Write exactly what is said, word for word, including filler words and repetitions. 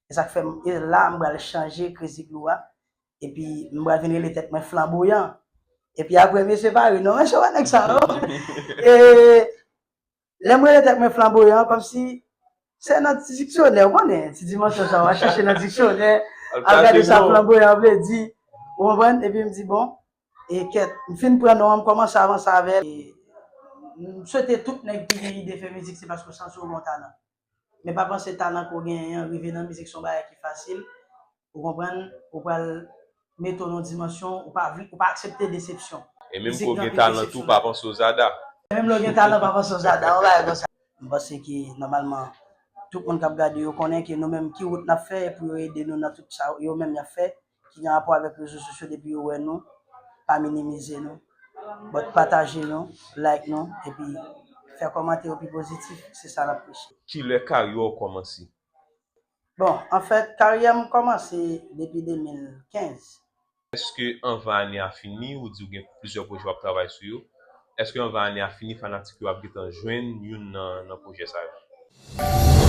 E sa k fè m, e la m pral chanje Crazy Glou a. Epi m pral vin rele tèt mwen Flanboyan. Epi apre, mesye pa ri non, mesye wè nèg sa yo. E lè m rele tèt mwen Flanboyan, kòmsi se nan ti diksyonè, ou konnen, ti dimansyon sa, w a chèche nan diksyonè, al gade sa Flanboyan vle di, ou konprann? Epi m di, bon, e kèt, m fin pran non an, m kòmanse avanse avè l. E m swete tout nèg ki gen ide fè mizik, se paske w santi w gen yon talan. Men pa panse talan ke w genyen an, rive nan mizik se yon bagay ki fasil. Ou konprann? Ou pral mete w nan yon dimansyon, ou pa vle, ou pa aksepte desepsyon. E menm ke w gen talan tou, pa panse w Zada. E menm lè w gen talan, pa panse w Zada, yon bagay konsa. M panse ke nòmalman, tout moun k ap gade yo konnen ke nou menm ki wout n ap fè pou yo ede nou nan tout sa yo menm y ap fè, ki gen rapò avèk rezo sosyo, depi yo wè nou, pa minimize nou, but pataje nou, like nou, epi fè kòmantè yo pi pozitif, se sa n ap preche. Kilè karyè w kòmanse? Bon, anfèt, karyè m kòmanse depi de mil kenz. Èske anvan ane a fini, ou di ou gen plizyè pwojè w ap travay sou yo, èske anvan ane a fini, fanatik yo ap gentan jwenn youn nan, nan pwojè sa yo?